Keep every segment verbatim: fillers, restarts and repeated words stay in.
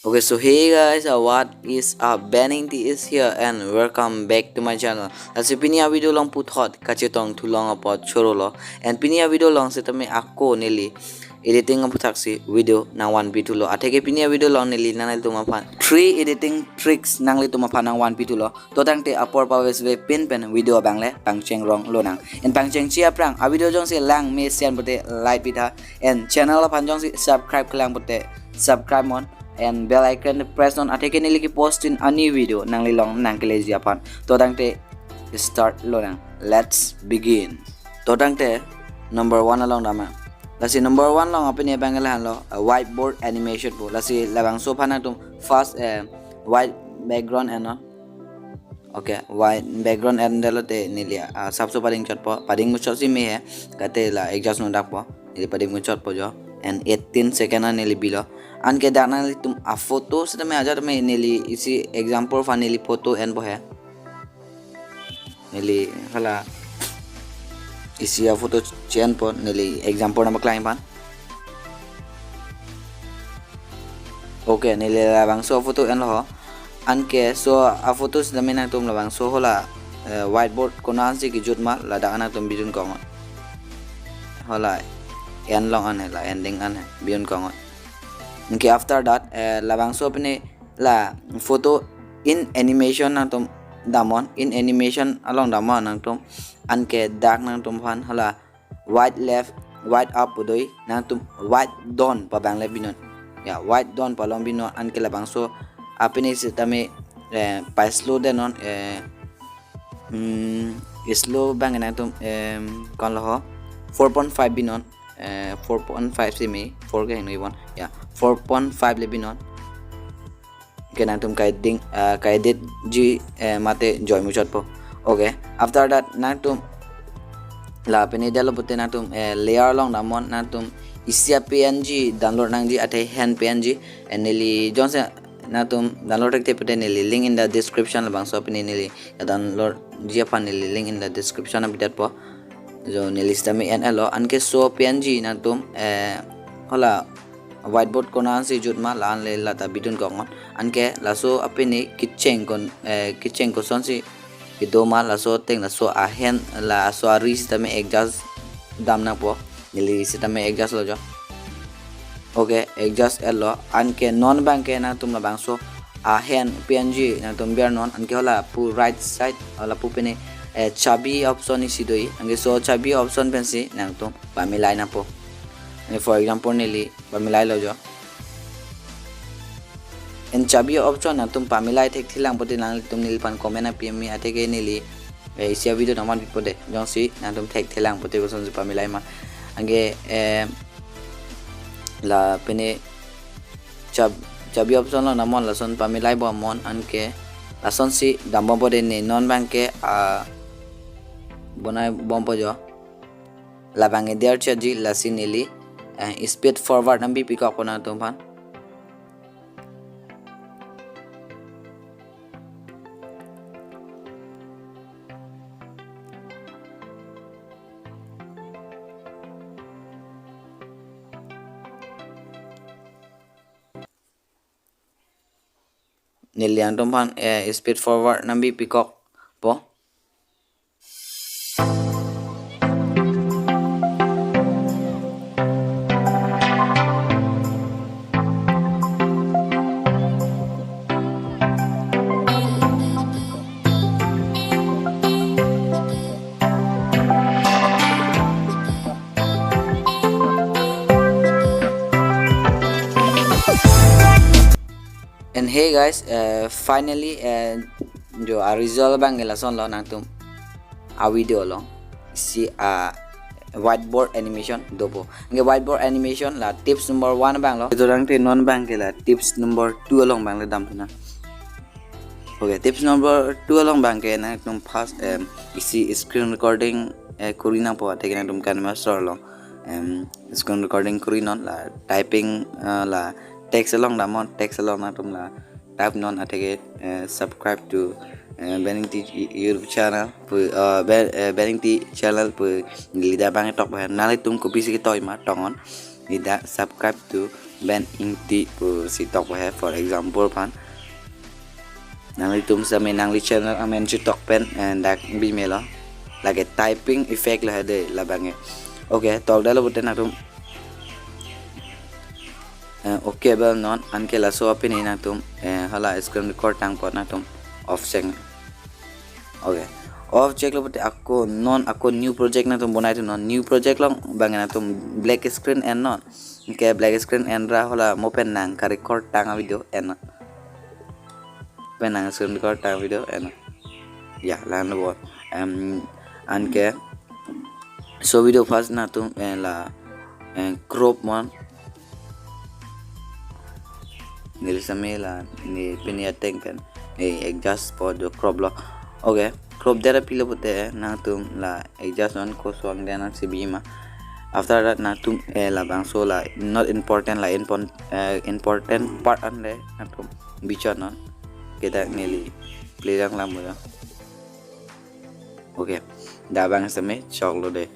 Okay, so hey guys, uh, what is up? Beningti is here and welcome back to my channel. Lasi pini a video along puthot kachetong thulong apot chorolo. And pini a video along sitame ako neli editing aputhaksi video nangvanpi thulo. Atheke pini a video along neli nanglitum aphan three editing tricks nanglitum aphan nangvanpi thulo. To tangte apor pavesve pin pen video abang le pangcheng rong lonang. And pangchengji aphrang a video jongsi langme sian pute like pitha. And channel aphan jongsi subscribe kelang pute subscribe mon. And bell icon press non, atheke neli kepost in a new video nanglilong nangkeleji aphan. To tangte start lonang. Let's begin. To tangte number one along dam nang. Lasi number one along apini abang le henlo, uh, whiteboard animation pu. Lasi labangso aphan nangtum first, eh, white background ennon. Okay, white background endetlo te neli, ah, sapso pading chotpo, pading muchotsi me he, kate la adjust nodakpo, neli pading muchotpo jo, and eighteen second an neli bilo, anke dak nanglitum a photo sitame ajat me neli isi example aphan neli photo enpo he, neli hala isi a photo che-enpo neli example nangpaklang aphan. Okay, neli labangso photo enlo ho. Anke so a photo sitame nangtum labangso hala, eh, whiteboard konat ansi kejut ma ladak nangtum bidun kongot. Hala end along an he, la ending an he, bidun kongot. Anke after that, eh, labangso apini la photo in animation nangtum damnon, in animation along damnon nangtum, anke dak nangtum aphan hala white left, white up pu do, nangtum white down pu abang le binon. Ya, white down pu along binon, anke labangso apini sitame, eh, pa slow detnon, eh, hmm, slow abang nangtum, em, konlo ho, four point five binon, eh, four point five si me, four ke hingno ibon. Ya, four point five le binon. Anke nangtum ka-edit, ah, ka-editji, eh, mate joi muchotpo. Okay, after that nangtum la pini detlo pute nangtum, eh, layer along damnon, nangtum isi a P N G download nangji athe hen P N G, eh, neli jongsi nangtum download thekthe pute neli link in the description, labangso apini neli downloadji aphan neli link in the description abidetpo. Jo neli sitame enlo, anke so P N G nangtum, eh, hala whiteboard konat ansi jut ma la-an le lata bidun kongot. Anke laso apini kecheng kon, eh, kecheng kosonsi kedo ma laso ateng laso ahen laso ari sitame adjust dam nangpo. Neli sitame adjust lo jo. Okay, adjust etlo. Anke non abangke nangtum labangso ahen P N G nangtum bernon, anke hala pu right side, hala pu pini, eh, chabi option isi do, anke so chabi option pensi nangtum pamilai nangpo. Anke for example neli pamilailo jo. And chabi option nangtum pamilai thekthelang pute nanglitum neliphan comment nangpi me, atheke neli, eh, isi a video nangvanpipo de, jongsi nangtum thekthelang pute kosonsi pamilai ma. Anke, eh, la pini chab-, chabi option along damnon, lason pamilai bomnon, anke lasonsi dambompo de, ne non abangke, ah, bonai bompo jo. Labang eder chaji, lasi neli, eh, speed forward nangbi pikokpo nangtum aphan. Neli nangtum aphan, eh, speed forward nangbi pikokpo. And hey guys, eh, finally, eh, jo a result abangke lasonlo, nangtum a video along isi a whiteboard animation dopo. Anke whiteboard animation la tips number one abanglo. Ito tangte non abangke la tips number two along abang le damthunang. Okay, tips number two along abangke nangtum first, em, isi screen recording, eh, kori nangpo, atheke nangtum KineMaster along, em, screen recording korinon, la typing, eh, la text along damnon, text along nangtum la type non, atheke, eh, subscribe to, eh, Beningti YouTube channel pu, eh, Be-, eh, Beningti channel pu neli dak abang tokpo he, nanglitum kopisi ketoi ma toknon. Dak subscribe to Ben Ingti pusi tok he, for example aphan. Nanglitum sitame nangli channel amen chetok pen, eh, dak bimelo. Lake typing effect lo he dei labang ke. Okay, tokdetlo pute nangtum, eh, okay bang non, anke laso apini nangtum, eh, hala screen record tangpo nangtum off check. Okay. Off checklo pute ako non ako new project nangtum bonaithu non. New project along abang nangtum black screen en non. Anke black screen enra hala mo pen nang ka-record tang avideo en non. Pen nang screen record tang avideo en non. Ya, lahenlo bo. Em, anke so video first nangtum, eh, la, eh, crop mon. Neli sitame la ne pini ateng pen, eh, adjust po jo crop lo. Okay, crop det apilo pute nangtum la adjust non koson dia nangsi bima. After that nangtum, eh, labangso la not important la impon-, eh, important part an le nangtum bichot non. Kita neli play dang lam ya. Okay, dak abang sitame choklo dei.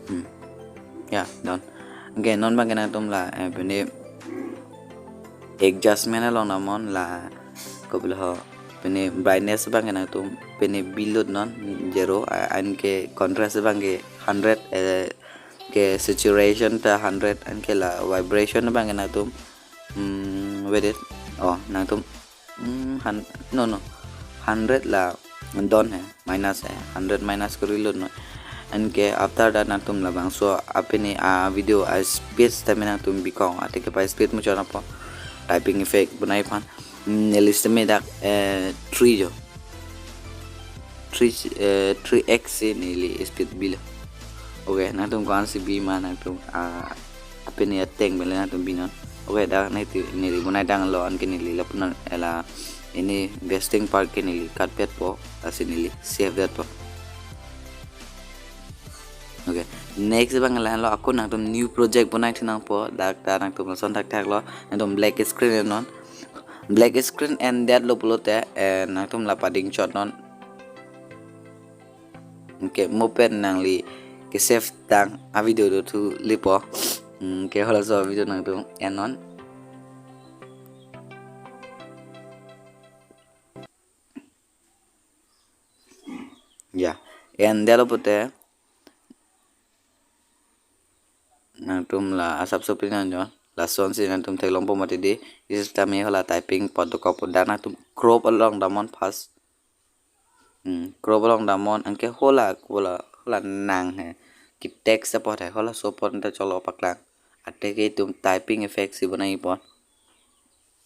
Hmm. Ya, non. Okay, non abang ke nangtum la, eh, pini adjustment along damnon la, kopilo ho, pini brightness abang ke nangtum pini bilut non zero, a-, anke contrast abang ke hundred, eh, ke saturation ta hundred, anke la vibration abang ke nangtum, hmm, wait it. Oh, nangtum Hmm, han-, no, no. Hundred la don he, minus he. Hundred minus kori lo no. Anke after that nangtum labangso apini avideo a-speed sitame nangtum bikong. Athe ke pa-speed muchot nangpo. Typing effect bonai aphan. Hmm, neli sitame dak, eh, three jo. Three, eh, three X si neli speed bilo. Okay, nangtum ko-ansi bima nangtum, ah, apini ateng pen le nangtum binon. Okay, dak neli, neli bonai tanglo anke neli lapunon hala ini wasting part ke neli cut petpo, lasi neli save detpo. Okay, next abang lahenlo ako nangtum new project bonaithu nangpo, dak ta nangtum lason thakthak lo, nangtum black screen en non. Black screen endetlo pulote, eh, nangtum la pading chot non. Anke mo pen nangli ke-save tang avideo do thu lipo. Hmm, ke halaso video nangtum en non. Ya, endetlo pute nangtum la asap sopri nang jo. Lasonsi nangtum theklongpo mati dei. Isi sitame hala typing pot dokok po, dak nangtum crop along damnon first. Hmm, crop along damnon anke hala, hala, hala nang he. Ke-text apot he, halaso apot ta cholo paklang. Athe ke itum typing effect si bonai apot.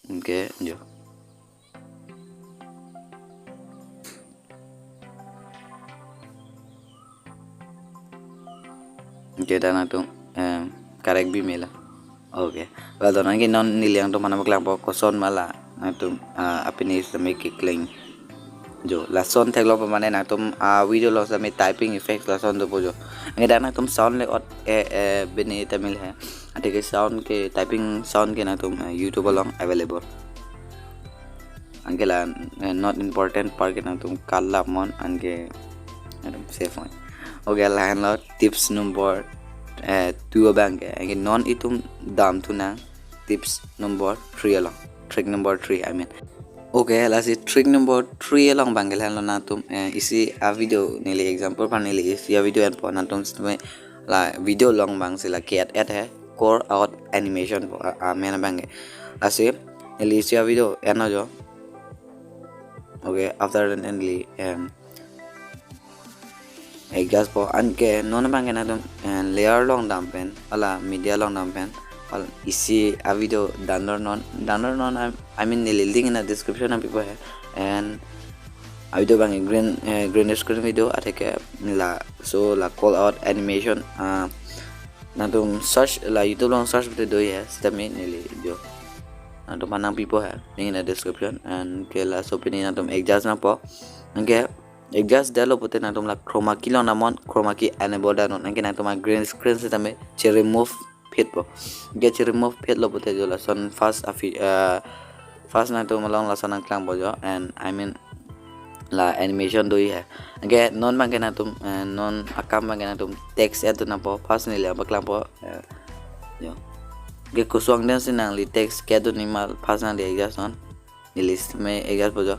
Anke jo. Anke dak nangtum, em, correct bimelo. Okay. Well done, anke non neli nangtum aphan paklangpo koson ma la nangtum, ah, apini sitame kekleng. Jo, lason theklongpo mane nangtum, ah, video along sitame typing effects lason dopo jo. Anke dak nangtum sound le ot, eh, eh, bini tamil he. Athe ke sound ke, typing sound ke nangtum, eh, YouTube along available. Anke la, eh, not important part ke nangtum cut lapnon anke nangtum save mon. Okay, lahenlo tips number, eh, two abang ke. Anke non itum damthu nang tips number three along. Trick number three, I mean. Okay, lasi trick number three along abang ke lahenlo nangtum, eh, isi avideo neli example aphan neli isi avideo enpo nangtum sitame la video along abangsi la ke-add add he, call out animation po, a, amen abang ke. Lasi neli isi avideo enlo jo. Okay, after that neli, em, adjust po anke non abang ke nangtum, eh, layer along dam pen, hala media along dam pen, hala isi avideo download non, download non, I, I mean neli link in the description nangpipo he. And avideo abang green, eh, green screen video athe ke laso la call out animation, ah, nangtum search la YouTube along search pute do he, sitame neli jo nangtum aphan nangpipo he, link in the description. Anke laso pini nangtum adjust nangpo. Anke adjust detlo pute nangtum la chroma key along damnon, chroma key enable damnon. Anke nangtum a-green screen sitame che-remove phitpo. Anke che-remove phitlo pute jo lason first afi-, eh, first nangtum along lason nangklangpo jo. And I mean, la animation do-i he. Anke non abangke nangtum, eh, non akam abangke nangtum text add dun nangpo, first neli abang klangpo, eh, yo. Anke koson den si nangli text ke dun-i ma first nangli adjust non. Neli sitame adjust po jo.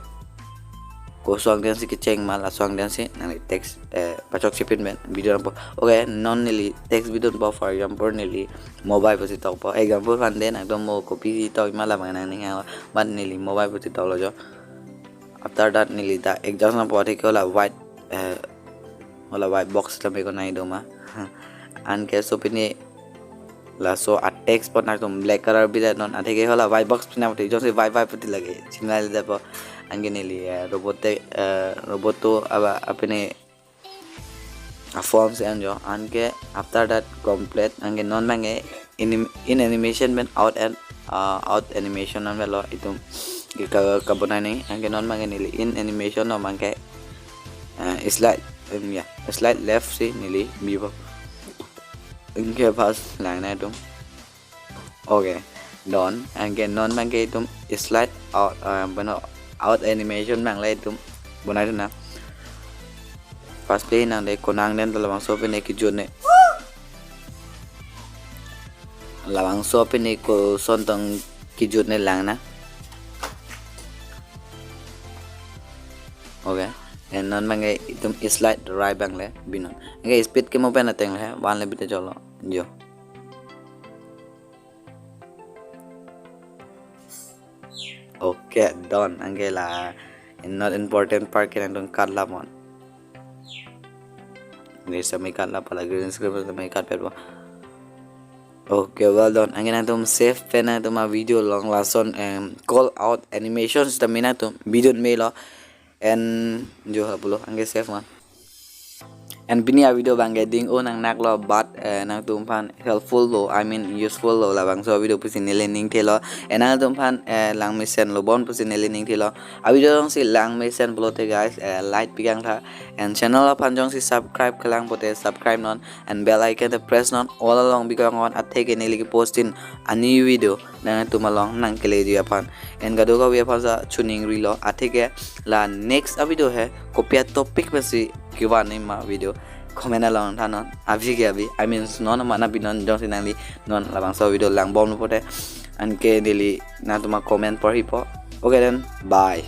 Koson den si kecheng ma lason den si nangli text, eh, pachok chepin pen video nangpo. Okay, non neli text bi dunpo, for example neli mobile pusi tokpo. Example aphan den, nangtum mo kopi si tok ma labang nangning ha, but neli mobile pusi toklo jo. After that neli ta adjust nangpo, atheke hala white, eh, hala white box tame konai do ma. Anke laso pini laso a text apot nangtum black color bidet non, atheke hala white box pi nangputhe, jongsi white white puthi lake chimla le dapo. Anke neli, eh, robote, eh, roboto aba apini a font si an jo. Anke after that complete, anke non abangke in, in animation pen out and, uh, out animation an avelo itum ke ka, kabonai nangji. Anke non abangke neli in animation non abangke, uh, slide, um, ya, slide left si neli bipo. Anke first lang nangtum. Okay, done. Anke non abangke itum slide out, uh, beno out animation abang le itum bonai dun nang. First play nang de, konang den labangso pini kejut ne. Labangso pini koson tong kejut ne lang nang. Okay. And non abangke itum slide right abang le binon. Anke speed ke mo pen ateng le, one le bit cholo. Jo. Okay, done. Anke la not important part ke nangtum cut lap non. Ini sitame cut lap, hala green screen sitame cut petpo. Okay, well done. Anke nangtum save pen nangtum a video along lason, em, call out animation sitame nangtum video melo. And jo ha pulo, anke save ma. And pini a video abangke ding-o nangnaklo, but, eh, nangtum aphan helpful lo, I mean useful lo labangso video pusi neli ning thelo. And nangtum aphan, eh, lang mesen lo bon pusi neli ning thelo. A video jongsi lang mesen pulote guys, eh, like pi kangtha. And channel aphan jongsi subscribe kelang pote subscribe non. And bell icon te press non, all along bikang on, atheke neli kepost in a new video nangtum along nangkeleji aphan. And kadokave aphan sa chuning rilo, atheke la next a video he kopi a topic pensi kevan-i ma video, comment along thanon. Abi ke abi, I mean non ma na binon, jongsi nangli non labangso video lang bom pote. Anke neli nangtum a comment porhipo. Okay then, bye.